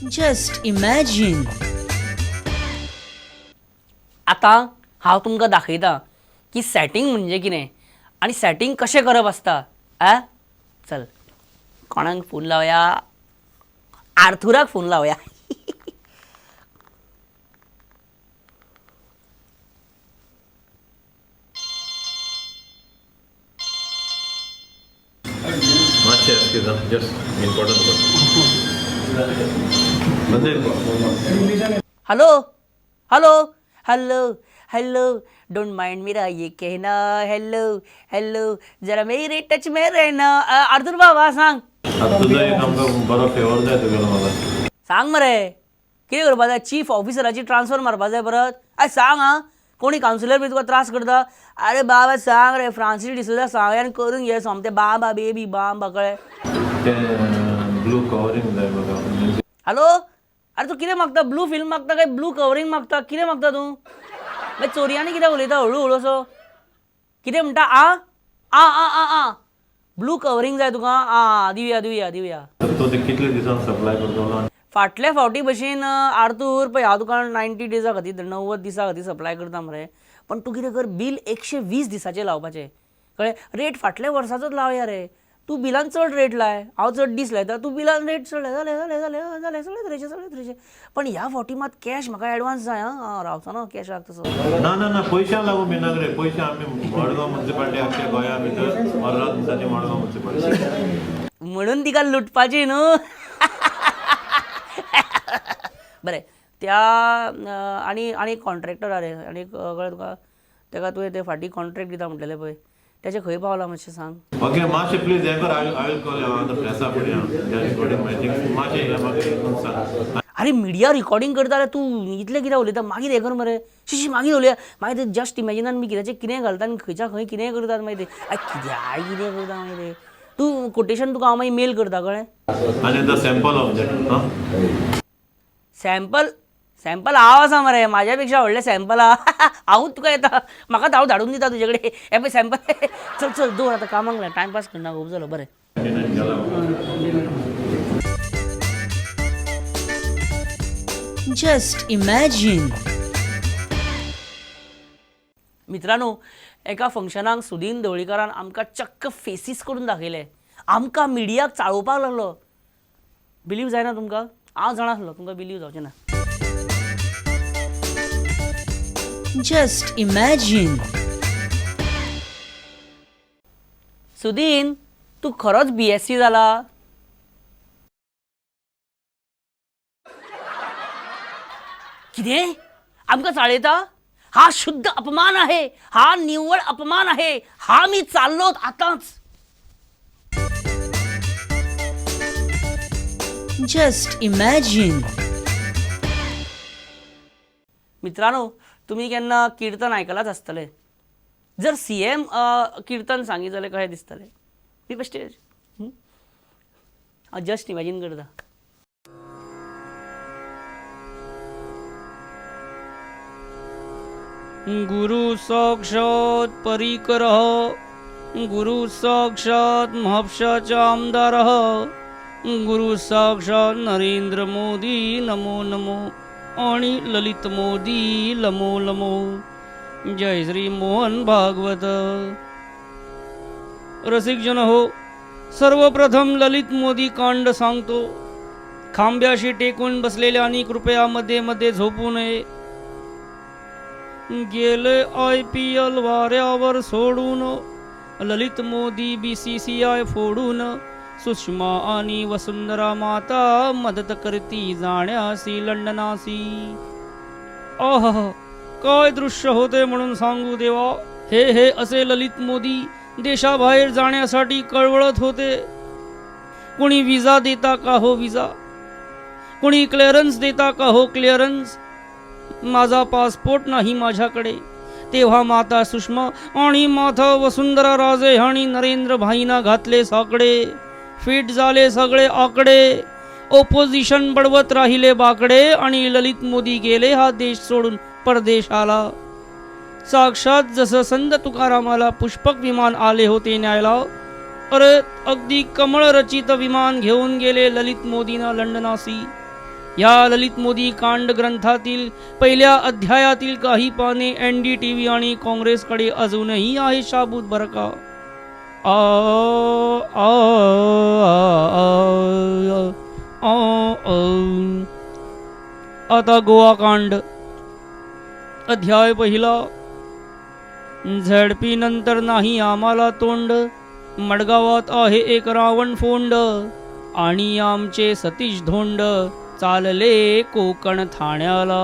Just imagine. आतां हांव तुमकां दाखयता की सॅटींग म्हणजे कितें आनी सॅटींग कशें करप आसता. आ चल कोणाक फोन लावया, आर्थुराक फोन लावया. मातशें excuse just important. Hello hello hello hello, don't mind मेरा ये कहना, हॅलो हॅलो जरा मेरे टच में रहना. आर्थूर बाबा सांग. आतां तुजो एक आमकां बरो फेवर जाय तुगेलो म्हाका. सांग मरे कितें करपा जाय, चीफ ऑफिसराची ट्रान्सफर मारपा जाय परत? आरे सांग आं, कोणी कावन्सिलर बी तुका त्रास करता? अरे बाबा सांग रे, फ्रांसीस डिसोजा सांग आनी करून घे सोमतें बाबा बेबी बाम कळ्ळें. तें ब्लू कवरींग जाय म्हाका. हॅलो, अरे तूं कितें मागता, ब्लू फिल्म मागता काय ब्लू कवरींग मागता, कितें मागता तूं? मागीर चोरयांनी कित्याक उलयता हळू हळू असो कितें म्हणटा? आ आ आ आ आ ब्लू कवरींग जाय तुका? आ दिवया दिवया दिवया. तर तूं ते कितले दिसान सप्लाय करतलो? फाटल्या फावटी भशेन आर्थूर पळय हांव तुका 90 डेजा खातीर 90 दिसां खातीर सप्लाय करता मरे, पण तूं कितें कर, बील 120 दिसाचें लावपाचें कळ्ळें. रेट फाटल्या वर्साचोच लावया रे, तूं बिलान चड रेट लाय, हांव चड दीस लायता, तूं बिलान रेट चड लाय. जालें जालें जालें जालें सगळे तरेचे सगळे तरेचे. पण ह्या फावटी मात कॅश म्हाका एडवान्स जाय. आं रावचो ना कॅशाक तसो. ना ना ना, पयशां लागून भिनाक रे, पयशे आमी मडगांव मुन्सिपालिटी आख्या गोंया भितर मर्रात दिसांनी मडगांव मुन्सिपालिटी म्हणून तिका लुटपाची न्हू. बरें त्या आनी आनी कॉन्ट्रॅक्टर रे आनी कळ्ळें तुका, तेका तुवें ते फाटीं कॉन्ट्रॅक्ट दिता म्हणलेलें पळय, तेचें खंय पावलां मातशें सांग. ओके मातशें प्लीज हें कर, I will call. हांव आतां प्रेसा फुडें रिकॉर्डिंग माय थिंग्स, मातशें हें म्हाका हें सांग. अरे मिडिया रिकॉर्डिंग करता जाल्यार तूं इतलें कित्याक उलयता? मागीर हें कर मरे, शी शी मागीर उलया. मागीर ते जस्ट इमॅजिनान बी कित्याचें कितें घालता आनी खंयच्या खंय कितेंय करतात मागीर ते. आरे कित्याक कितें करता मागीर ते. तूं कोटेशन तुका हांव मागीर मेल करता कळ्ळें. आनी the sample of that. हां सॅम्पल सॅम्पल हांव आसा मरे, म्हाज्या पेक्षा व्हडलें सॅम्पल आहा. हांवूच तुका येता, म्हाका हांव धाडून दिता तुजे कडेन हें पळय सॅम्पल. चल चल दवर आतां कामाक लाग, टायमपास करना, खूब जालो. बरें. Just imagine. मित्रांनो, एका फंक्शनाक सुदीन ढवळीकारान आमकां चक्क फेसीस करून दाखयले, आमकां मिडियाक चाळोवपाक लागलो. बिलीव जायना तुमकां? हांव जाणा आसलो तुमकां बिलीव जावचें ना. Just imagine. Sudin, तूं खरोच BSc जाला? कितें आमकां चाळयता? हा शुद्ध अपमान आहे, हा निव्वळ अपमान आहे. हा मी चाललोत आतांच. Just imagine. मित्रांनो, तुमी केन्ना किर्तन आयकलाच आसतलें. जर CM किर्तन सांगीत जाल्यार कशें दिसतलें? मी बेश्टें हांव जस्ट इमॅजीन करता. गुरु साक्षात परिकरः, गुरु साक्षात म्हापशाचा आमदारः, गुरु साक्षात नरेंद्र मोदी नमो नमो आणि ललित मोदी लमो लमो. जय श्री मोहन भागवत. रसिकजन हो, सर्वप्रथम ललित मोदी कांड सांगतो. खांब्याशी टेकून बसलेल्यांनी कृपया मध्ये मध्ये झोपू नये. गेले IPL वाऱ्यावर सोडून, ललित मोदी BCCI फोडून, सुषमा आणि वसुंधरा माता मदत करती जाण्यासी लंडनासी. आह, काय दृश्य होते म्हणून सांगू देवा. हे हे असे ललित मोदी देशाबाहेर जाण्यासाठी कळवळत होते. कोणी विजा देता का हो विजा, कोणी क्लिअरन्स देता का हो क्लिअरन्स, माझा पासपोर्ट नाही माझ्याकडे. तेव्हा माता सुषमा आणि माता वसुंधरा राजे आणि नरेंद्र भाईंना घातले साकडे. फिट झाले सगळे आकडे, ओपोजिशन बडवत राहिले बाकडे आणि ललित मोदी गेले हा देश सोडून परदेशाला. साक्षात जसं संत तुकारामाला पुष्पक विमान आले होते न्यायला, अरे अगदी कमळ रचित विमान घेऊन गेले ललित मोदींना लंडनासी. या ललित मोदी कांड ग्रंथातील पहिल्या अध्यायातील काही पाने NDTV आणि काँग्रेसकडे अजूनही आहे शाबूत बरं का. आ आ आ आ. आता गोवा कांड अध्याय पहिला. झेडपी नंतर नाही आम्हाला तोंड, मडगावात आहे एक रावण फोंड, आणि आमचे सतीश धोंड चालले कोकण ठाण्याला.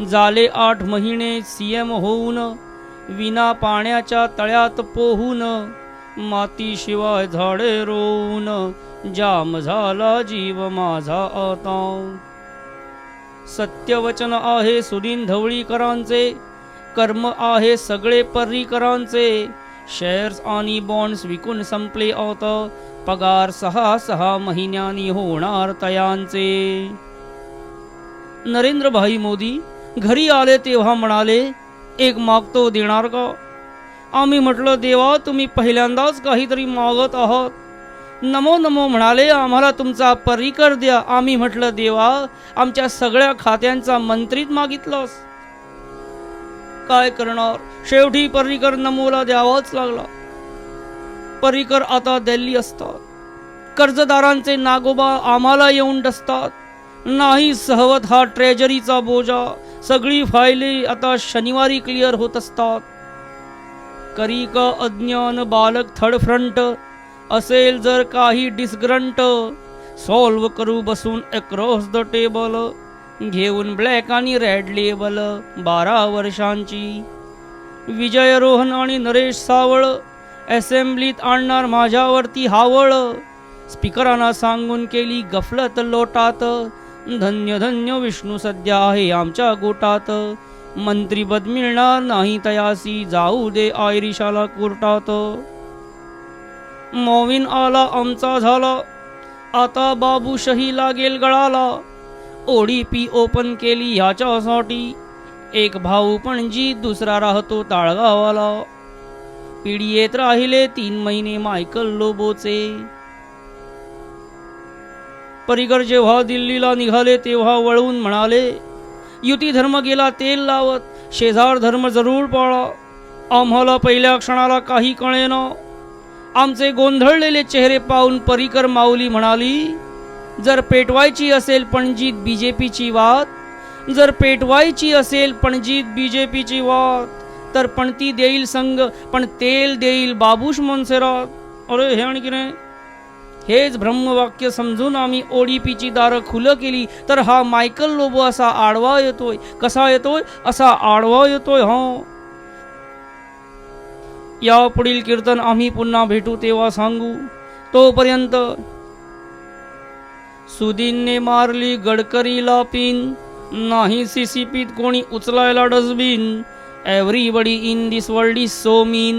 झाले 8 महिने CM होऊन, विना पाण्याच्या तळ्यात पोहून, मातीशिवाय झाडे रोवून, जाम झाला जीव माझा आता. सत्यवचन आहे सुदीन ढवळीकरांचे, कर्म आहे सगळे पर्रीकरांचे, शेअर्स आणि बॉन्ड्स विकून संपले आता, पगार 6-6 महिन्यांनी होणार तयांचे. नरेंद्रभाई मोदी घरी आले तेव्हा म्हणाले, एक मागतो देणार का? आम्ही म्हटलं, देवा तुम्ही पहिल्यांदाच काहीतरी मागत आहात. नमो नमो म्हणाले, आम्हाला तुमचा पर्रीकर द्या. आम्ही म्हटलं, देवा आमच्या सगळ्या खात्यांचा मंत्रीत मागितलास, काय करणार? शेवटी पर्रीकर नमोला द्यावाच लागला. पर्रीकर आता दिल्ली असतात, कर्जदारांचे नागोबा आम्हाला येऊन डसतात. नाही सहवत हा ट्रेजरीचा बोजा, सगळी फायली आता शनिवारी क्लिअर होत असतात. करी का अज्ञान बालक थर्ड फ्रंट, असेल जर काही डिसग्रंट, सॉल्व करू बसून अक्रॉस the table, घेऊन ब्लॅक आणि रेड लेबल 12 वर्षांची. विजय रोहन आणि नरेश सावळ असेंब्लीत आणणार माझ्यावरती हावळ, स्पीकरांना सांगून केली गफलत लोटात, धन्य धन्य विष्णू सध्या आहे आमच्या गोटात, मंत्रीपद मिळणार नाही तयासी, जाऊ दे आयरिशाला कोर्टात. मॉविन आला आमचा झाला, आता बाबूशाही लागेल गळाला, ODP open केली ह्याच्यासाठी, एक भाऊ पणजी दुसरा राहतो ताळगावाला, पीडीएत राहिले 3 महिने मायकल लोबोचे. पर्रीकर जेव्हा दिल्लीला निघाले तेव्हा वळून म्हणाले, युती धर्म गेला तेल लावत, शेजार धर्म जरूर पाळा. आम्हाला पहिल्या क्षणाला काही कळेना. आमचे गोंधळलेले चेहरे पाहून पर्रीकर माऊली म्हणाली, जर पेटवायची असेल पणजीत BJPची वात, जर पेटवायची असेल पणजीत BJPची वात, तर पणती देईल संग, पण तेल देईल बाबूश मोन्सेरात. अरे हे आणखी नाही. हेच ब्रह्मवाक्य समजून आम्ही ODPची दारं खुलं केली, तर हा मायकल लोबो असा आडवा येतोय. कसा येतोय? असा आडवा येतोय. हा या पुढील कीर्तन आम्ही पुन्हा भेटू तेव्हा सांगू. तोपर्यंत सुदीनने मारली गडकरीला पिन, नाही CCPत कोणी उचलायला dustbin. Everybody in this world is so mean,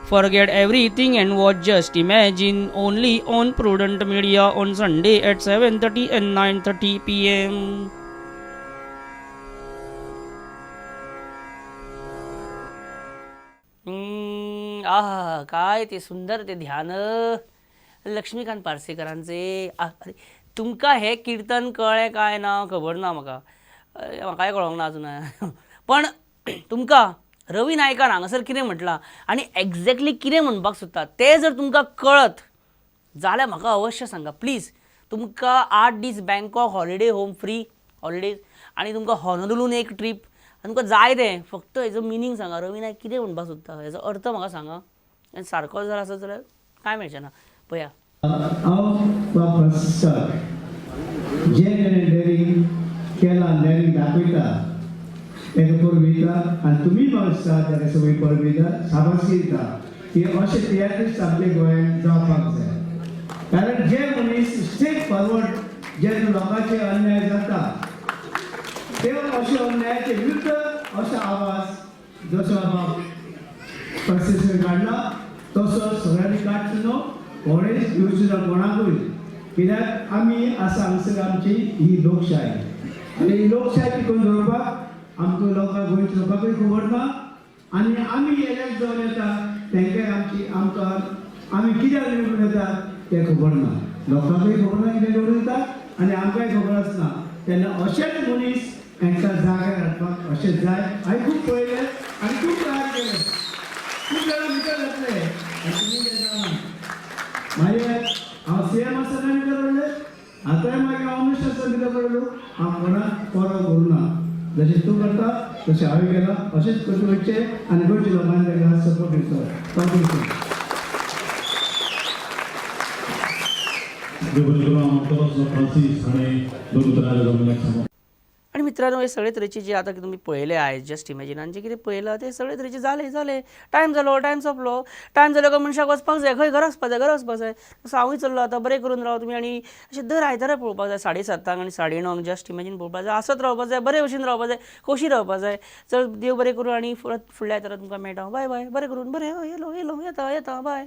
forget everything and watch Just Imagine only on Prudent Media on Sunday at 7:30 and 9:30 PM. आह काय ते सुंदर ते ध्यान लक्ष्मीकांत पार्सेकरांचे. अरे तुमकां हें कीर्तन कळ्ळें काय ना खबर ना म्हाका, म्हाकाय कळोंक ना अजून. पण तुमकां रवी नायकान हांगासर कितें म्हटलां आनी एग्जॅक्टली कितें म्हणपाक सोदता तें जर तुमकां कळत जाल्यार म्हाका अवश्य सांगा प्लीज. तुमकां 8 दीस Bangkok holiday home free holidays आनी तुमकां हॉनोलुलून एक ट्रीप, आनी तुमकां जाय तें फक्त हेजो मिनींग सांगा. रवी नायक कितें म्हणपाक सोदता हेजो अर्थ म्हाका सांगा, आनी सारको जर आसत जाल्यार कांय मेळचें ना. पळया हांव फ्रांसिस्काक जें ताणें डॅरिंग केलां, डॅरिंग दाखयता ताका परबीं दिता आनी तुमी म्हाका दिसता ताका सगळी परबीं दिता, शाबासकी दिता की अशें तियात्रिस्ट आमच्या गोंयांत जावपाक जाय. कारण जे मनीस स्ट्रेट फॉरवर्ड जेन्ना लोकांचे अन्याय जाता ते अशे अन्यायाचे विरुद्ध असो आवाज जसो बाबा फ्रांसिस्कान काडला तसो सगळ्यांनी काडचो न्हू, कोणेच दिवचो ना कोणाकूय. कित्याक आमी आसा हांगसर आमची ही लोकशाय आनी ही लोकशाय टिकोवन दवरपाक आमकां लोकांक गोंयच्या लोकांकूय खबर ना आनी आमी इलेक्ट जावन येता तांकांय आमची आमकां आमी कित्याक निवडून येता तें खबर ना, लोकांकूय खबर ना कित्याक निवडून येता आनी आमकांय खबर आसना. तेन्ना अशेच मनीस हांकां जाग्यार हाडपाक अशेंच जाय. हांवें खूब पळयलें आनी खूब तयार केलें, खूब जाणां भितर घातले आनी तुमी तें जाणा. मागीर हांव सी एम आसतना भितर पडलें, आतांय मागीर हांव मिनिस्टर आसतना भितर पडलो. हांव कोणाक परव करूं ना, जशें तूं करता तशें हांवें केलां, अशेंच कशें वयचें आनी गोंयच्या लोकांनी ताका सपोर्ट दिवचो. Thank you. Francis हाणें दोन उतरां गव्हर्नराक सांगप. आणि मित्रांनो, हे सगळे तरेचे जे आता तुम्ही पळयले आहे जस्ट इमॅजिनान जे कितें पळयलां ते सगळे तरेचे जाले जाले. टायम जालो, टायम सोंपलो. टायम जालो काय मनशाक वचपाक जाय खंय, घरा वचपाक जाय, घरा वचपाक जाय. तसो हांवूय चल्लो आतां. बरें करून राव तुमी आनी अशें दर आयतारा पळोवपाक जाय 7:30 आनी 9:30 जस्ट इमॅजीन पळोवपाक जाय. आसत रावपाक जाय, बरे भशेन रावपाक जाय, खोशी रावपाक जाय. चल, देव बरें करूं आनी परत फुडल्या आयतारा तुमकां मेळटा. बाय बाय, बरें करून, बरें. हय, येलो येलो, येता येता, बाय.